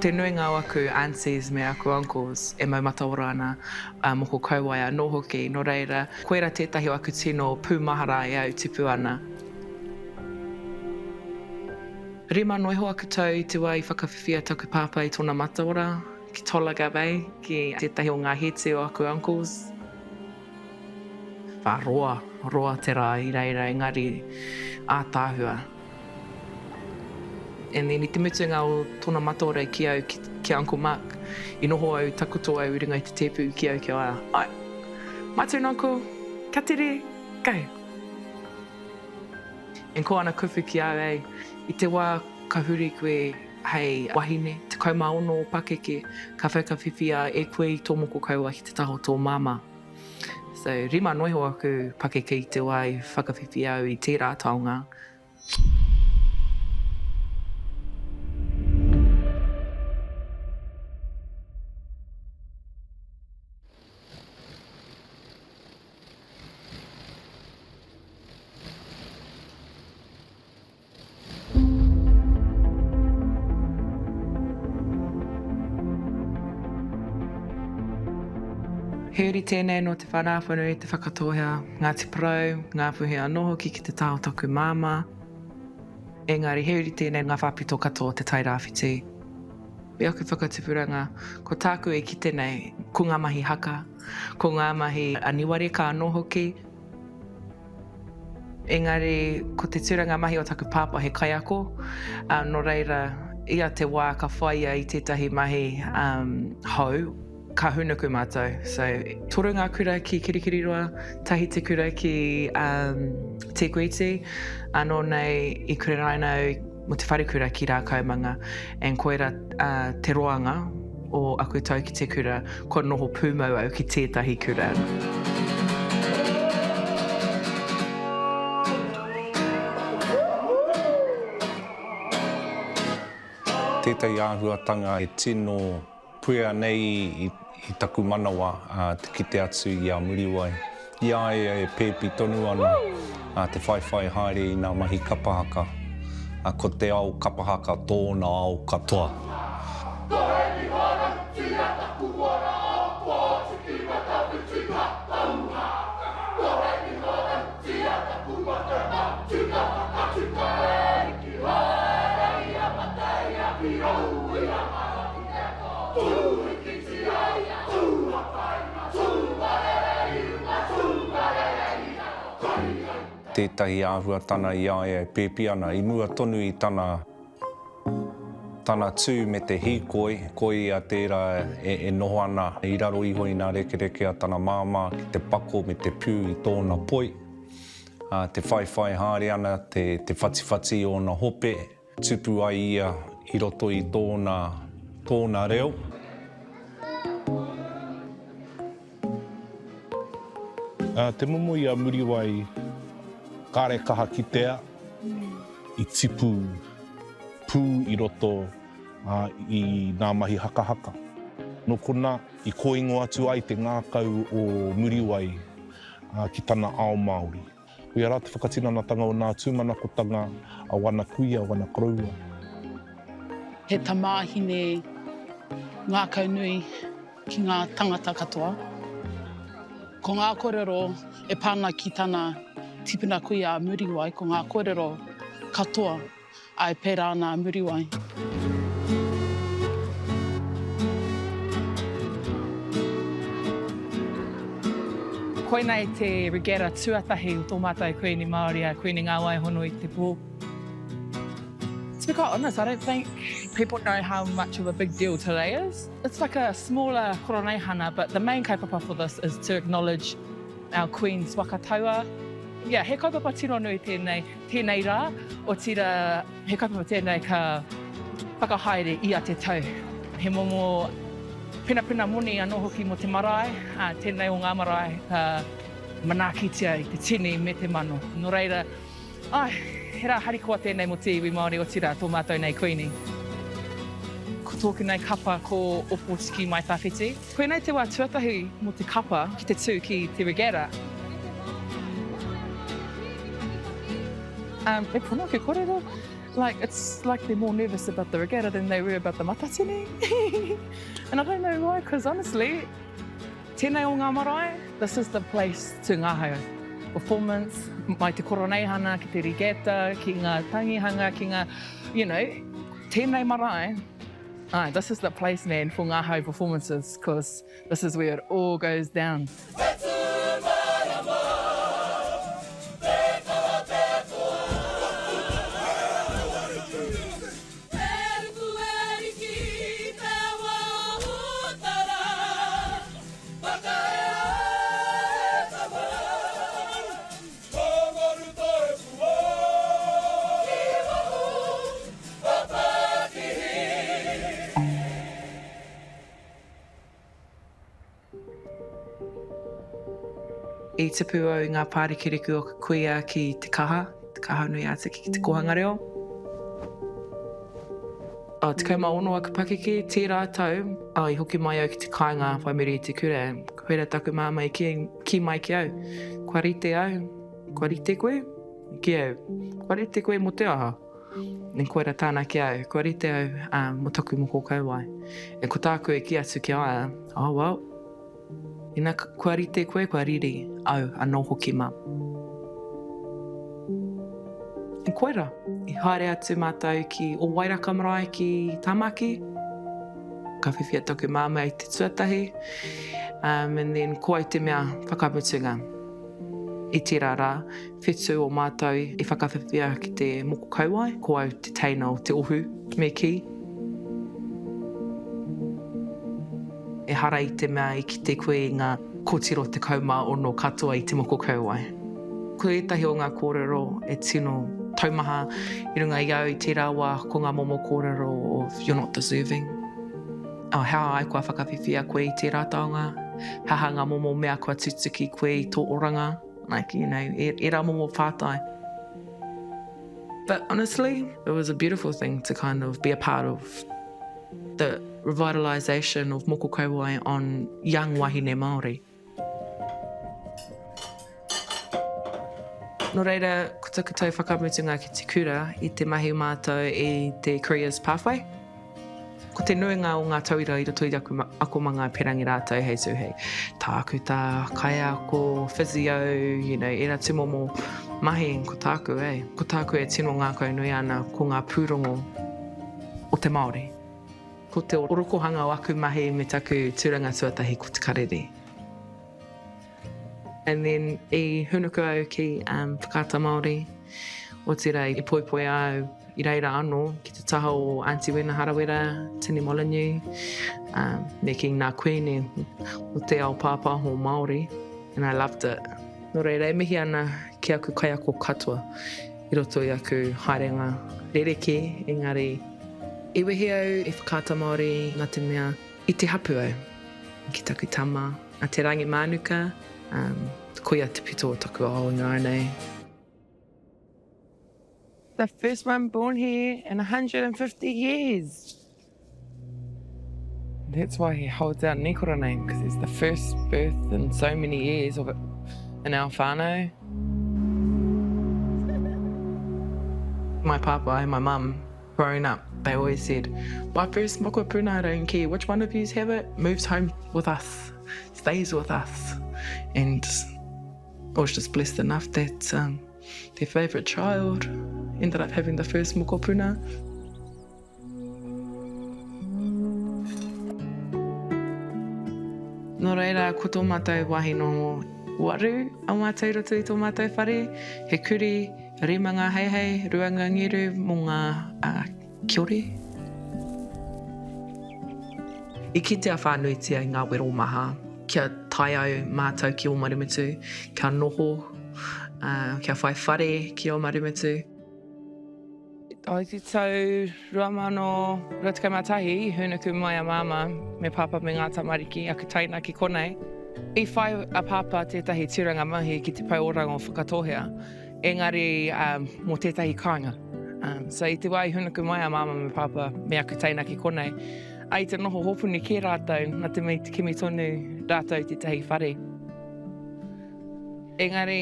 Ko te nuinga o aku aunties me aku uncles e mau mataora ana, a moko kauae anō hoki, nō reira, koira tētahi o aku tino pūmahara e au tipu ana. Rima noa iho aku tau i te wā i whakawhiwhia taku pāpā i tōna mataora ki Tolaga Bay, ki tētahi o ngā hēti o aku uncles. Wha roa, roa te rā i reira engari ātaahua. And then i te mutunga o tona mataora ki au, ki, ki a Uncle Mark, i noho au, takoto au i runga i te tēpu ki au ki a ia, Ai, my turn uncle, ka tere, go! And ko ana kupu ki au, ei, i te wā ka huri koe hei wahine, 16 o pakeke, ka whakawhiwhia e koe i tō moko kauae ki te taha o tō māmā. So, rima noa iho aku pakeke i te wā i whakawhiwhi au i tērā taonga. He uri tēnei nō Te Whānau-a-Whanui, Te Whakatōhea, Ngāti Porou, Ngāpuhi anō hoki ki te taha o taku māmā. Engari he uri tēnei ngā whāpito katoa o Te Tai Rāwhiti. I aku whakatupuranga, ko tāku e kite nei, ko ngā mahi haka, ko ngā mahi aniwareka anō hoki. Engari, ko te tūranga mahi o taku pāpā he kaiako, ā, nō reira, ia te wā ka whai ia i tētahi mahi hou, ka hūnuku mātou. So, toru ngā kura ki Kirikiriroa, tahi te kura ki Te Kuiti, anō nei i kureraina au mō te wharekura ki Rākaumanga, and koira te roanga o aku tau ki te kura, kua noho pūmau au ki tētahi kura. Tētahi āhuatanga e tino Puea nei i taku manawa te kite atu i a Muriwai. I a ia e pēpi tonu ana te whaiwhai haere i ngā mahi kapa haka, ko te ao kapa haka tōna ao katoa. Tētahi āhuatana i a ia e pēpi ana, i mua tonu i tana, tana tū me te hīkoi, ko ia tērā e, e noho ana i raro iho i ngā rekereke a tana māmā ki te pako me te piu i tōna poi, ā, te whaiwhai haere ana, te, te whatiwhati i ōna hope. Tupu ai ia i roto i tōna, tōna reo. Te momo i a Muriwai kāre kaha kitea i tipu pū i roto i nā mahi hakahaka. Nō konā i kōingo atu ai te ngākau o Muriwai ki tana ao Māori. Koia rā te whakatinanatanga o nā tūmanakotanga a wana kuia, wana koroua. He tamāhine ngākaunui ki ngā tangata katoa. Ko ngā kōrero e pā ana ki tana tipuna kuia a Muriwai, ko ngā kōrero katoa Āe, pērā ana a Muriwai. Koinei te regatta tuatahi o tō mātou Kuini Māori, a Kuini Ngāwaihono i te pō. To be quite honest, I don't think people know how much of a big deal today is. It's like a smaller koroneihana, but the main kaupapa for this is to acknowledge our Queen's waka taua. Yeah, he kaupapa tino nui tēnei. Tēnei rā, otirā he kaupapa tēnei ka whakahaere ia te tau. He momo penapena moni anō hoki mō te marae, ā, tēnei o ngā marae ka manaakitia i te tini me te mano. Nō reira, āe, he rā harikoa tēnei mō te iwi Māori, otirā tō mātou nei Kuini. Ko tōku nei kapa ko Ōpōtiki Mai Tawhiti. Koinei te wā tuatahi mō te kapa ki te tū ki te regatta. Um, e pono ke korero. Like, it's like they're more nervous about the regatta than they were about the Matatini. And I don't know why, because honestly, tēnei o ngā marae, this is the place to ngahau. Performance, mai te koroneihana, ki te regatta, ki ngā tangihanga, ki ngā, you know, tēnei marae, Aye, this is the place, man, for ngahau performances, because this is where it all goes down. I tipu au i ngā pārekereke o aku kuia ki Te Kaha, Te Kaha-nui-a-Tiki ki te kōhanga reo. 16 aku pakeke, tērā tau, i hoki mai au ki te kāinga whai muri i te kura. Koira taku māmā i kī mai ki au, Kua rite au, kua rite koe? Ki au, Kua rite koe mō te aha? E koira tāna ki au, kua rite au mō taku moko kauae. E ko tāku e kī atu ki a ia, Oh well, ina kua rite koe, kua riri au anō hoki mā. E koira, i haere atu mātou ki Ōwairaka marae ki Tāmaki. Ka whiwhia taku māmā i te tuatahi, um, and then ko au te mea whakamutunga. I tērā rā, whetū o mātou i whakawhiwhia ki te moko kauae, ko au te teina o te ohu, me kī. Ehara i te mea i kite koe i ngā kōtiro 16 katoa i te moko kauae. Ko ētahi o ngā kōrero e tino taumaha i runga i au i tērā wā ko ngā momo kōrero of you're not deserving. Oh, he aha ai kua whakawhiwhia koe i tērā taonga? He aha ngā momo mea kua tutuki koe i tō oranga? Like, you know, ērā momo pātai. But honestly, it was a beautiful thing to kind of be a part of the revitalisation of moko kauae on young wahine Māori. Nō reira, ko taku tau whakamutunga ki te kura i te mahi mātou i te Careers Pathway. Ko te nuinga o ngā tauira i roto i aku akomanga e perangi rātou hei tū hei tākuta, kaiako, physio, you know, ērā tūmomo mahi ko tāku, eh. Ko tāku e tino ngākaunui ana ko ngā pūrongo o te Māori. Ko te orokohanga o aku mahi me taku tūranga tuatahi ko Te Karere. And then i hunuku au ki um, Whakaata Māori, otirā i poipoia au i reira anō ki te taha o Aunty Wena Harawira, Tini Molyneux, um, me ki ngā kuini o te ao pāpāho Māori, and I loved it. Nō reira, e mihi ana ki aku kaiako katoa i roto i aku haerenga rerekē, engari i wehe au i Whakaata Māori nā te mea i te hapu au ki taku tama, a Te Rangi Mānuka, um, koia te pito o taku ao ināianei. The first one born here in 150 years. That's why he holds out Nikora name, because it's the first birth in so many years of it in our whānau. My papa and my mum, growing up, they always said, my first mokopuna, I don't care which one of yous have it, moves home with us, stays with us. And I was just blessed enough that um, their favourite child ended up having the first mokopuna. Nō reira, ko tō mātou wāhi noho waru a mātou i roto i tō mātou whare, he kurī, rima ngā heihei, rua ngā ngeru mō ngā kiore. I kitea whānuitia i ngā wero maha kia tae au mātou ki Ōmarumutu, kia noho, kia whai whare ki Ōmarumutu. I te tau 2021 i hūnuku mai a Māmā me Pāpā me ngā tamariki, aku taina ki konei. I whai a Pāpā tētahi tūranga mahi ki te Pou Oranga o Whakatōhea, engari mō tētahi kāinga. So i te wā i hūnuku mai a Māmā me Pāpā me aku teina ki konei, i te noho hōpuni kē rātou, nā te mea i te kimi tonu rātou i tētahi whare. Engari,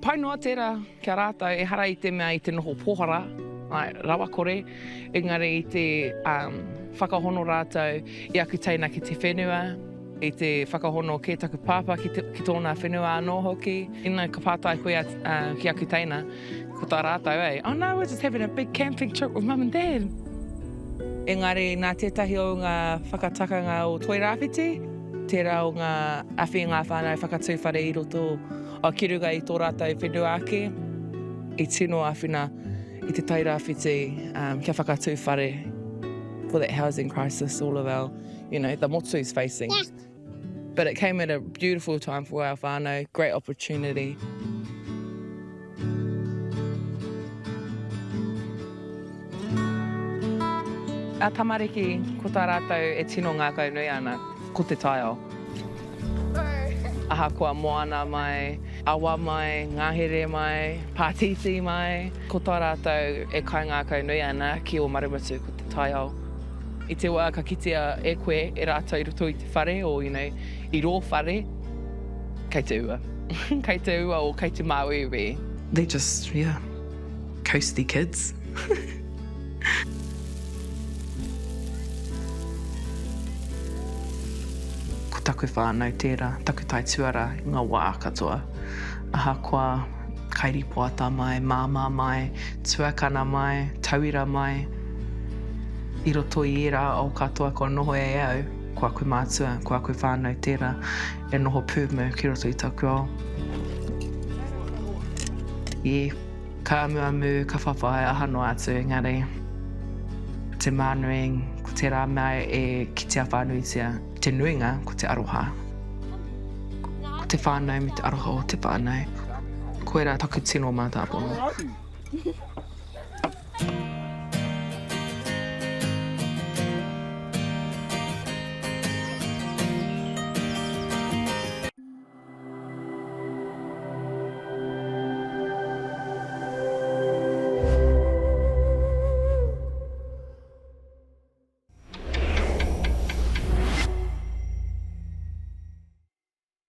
pai noa tērā. Ki a rātou, ehara i te mea i te noho pōhara. Like, rawakore, engari i te um, whakahono rātou i aku teina ki te whenua, i te whakahono kē taku pāpā ki, te, ki tōna whenua anō hoki. Ina ka pātai koe a, uh, ki aku teina, ko tā rātou, eh, oh no, we're just having a big camping trip with mum and dad. Engari, nā tētahi o ngā whakatakanga o Toi Rāwhiti, tērā o ngā awhi i ngā whānau whakatū whare i roto o ki runga i tō rātou whenua ake, i tino āwhina i Te Tai Rāwhiti um, kia whakatū whare for that housing crisis all of our, you know, the motu is facing. But it came at a beautiful time for our whānau, great opportunity. A tamariki, ko tā rātou e tino ngākau nui ana, ko te taiao. Ahakoa moana mai, awa mai, ngahere mai, pātītī mai, ko tā rātou e kaingākau nui ana ki Ōmarumutu ko te taiao. I te wā ka kitea e koe, e rātou i roto i te whare or you know, i rō whare, kei te ua. Kei te ua or kei te māuiui. They're just, yeah, coasty kids. Ko taku whānau tērā, taku taituara i ngā wā katoa. Ahakoa kairipoata mai, māmā mai, tuakana mai, tauira mai, i roto i ērā ao katoa kua noho e au, ko aku mātua, ko aku whānau tērā e noho pūmau ki roto i taku ao. Yeah. Ka amuamu, ka whawhai, aha noa atu, engari te mānui, ko tērā mea e kitea whānuitia, te nuinga ko te aroha. Ko te whānau me te aroha o te whānau. Koirā taku tino mātāpono.